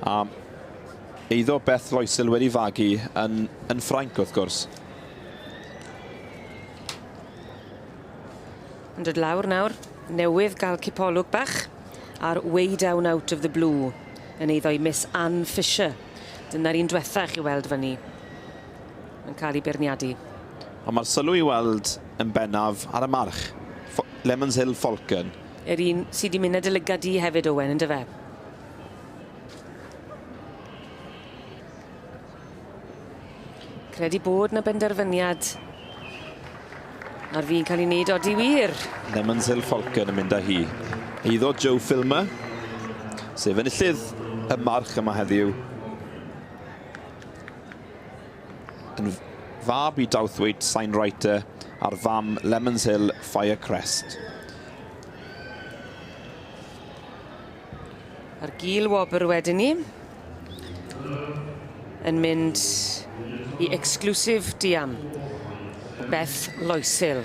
A eiddo Beth Loisil wedi fagu yn Ffrainc, wrth gwrs. Yn dod lawr nawr, newydd gael cipolwg bach ar Way Down Out of the Blue yn eiddo i Miss Anne Fisher. Dyna'r un dwetha chi weld fyny yn cael ei beirniadu. Ond mae'r sylw i weld yn bennaf ar y march, Lemons Hill Falcon. Yr un sydd wedi mynd â dy lygad di hefyd, Owen, yn dyfe? Credu bod na benderfyniad ar fi'n cael ei wneud, odi wir. Lemons Hill Falcon yn mynd â hi. Eiddo Joe Filmer, sef enillydd y march yma heddiw. Yn fab i Douthwaite Signwriter a'r fam Lemons Hill Firecrest. A'r gil wobr wedyn ni yn mynd i Exclusive Diam. Beth Loisil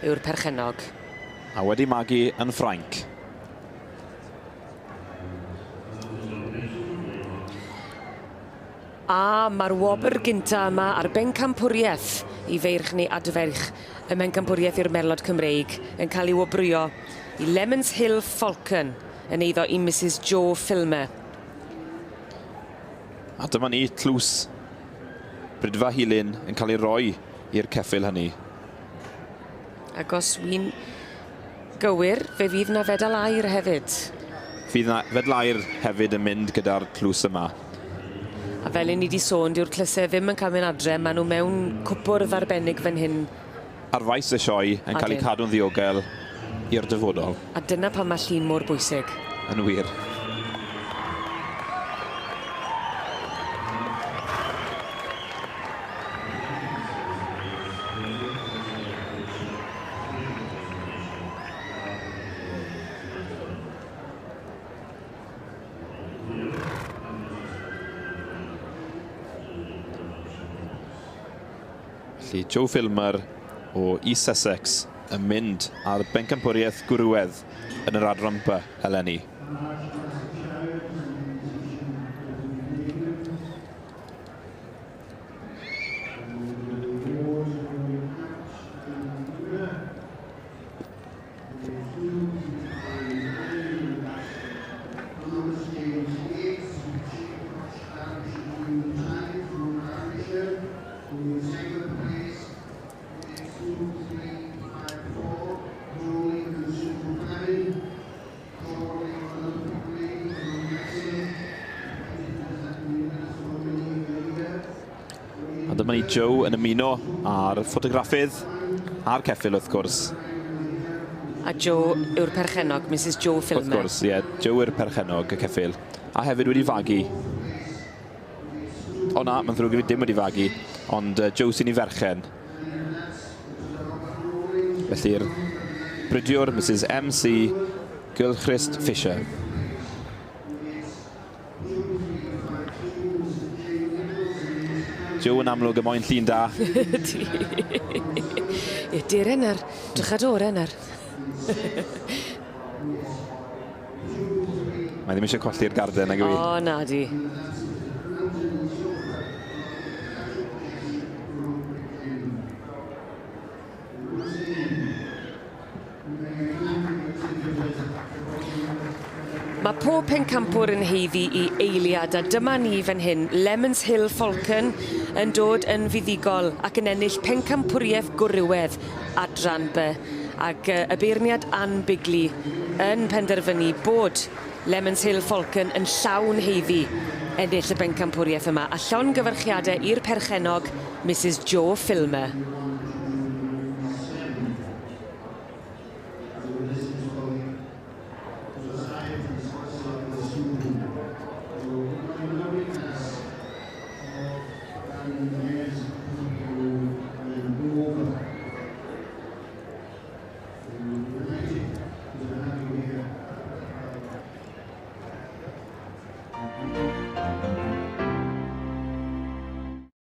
yw'r perchennog. A wedi magu yn Ffrainc. A mae'r wobr gynta yma ar bencampwriaeth i feirch neu adferch y Mhencampwriaeth i'r Merlod Cymreig yn cael ei wobrwyo i Lemons Hill Falcon yn eiddo i Misus Jo Filmer. A dyma ni, tlws Bridfa Hilyn yn cael ei roi i'r ceffyl hynny. Ac os wy'n gywir, fe fydd 'na fedal aur hefyd. Fydd 'na fedal aur hefyd yn mynd gyda'r tlws yma. A fel 'yn ni 'di sôn, dyw'r tlysau ddim yn cael mynd adre, maen nhw mewn cwpwrdd arbennig fan hyn. Ar faes y sioe, yn cael eu cadw'n ddiogel i'r dyfodol. A dyna pam mae llun mor bwysig. Yn wir. Felly Joe Filmer o East Sussex yn mynd ar bencampwriaeth gwrywedd yn yr adran B eleni. A dyma ni Joe yn ymuno â'r ffotograffydd a'r ceffyl wrth gwrs. A Joe yw'r perchennog, Mrs Joe Filmer. Wrth gwrs, ie. Yeah, Joe yw'r perchennog y ceffyl. A hefyd wedi fagu. O na, mae'n ddrwg i fi dim wedi fagu, ond Joe sy'n ei ferchen. Felly'r bridiwr, Mrs MC Gilchrist Fisher. Joe yn amlwg y moyn llun da. Ie, dere nawr. Drycha dy ore nawr. Mae ddim eisiau colli'r garden, nag yw i? O, na di. Mae pob pencampwr yn haeddu i eiliad, a dyma ni fan hyn, Lemons Hill Falcon yn dod yn fuddugol ac yn ennill pencampwriaeth gwrywedd adran B. Ac y beirniad Ann Bigley yn penderfynu bod Lemons Hill Falcon yn llawn haeddu ennill y bencampwriaeth yma, a llongyfarchiadau i'r perchennog, Misus Jo Filmer.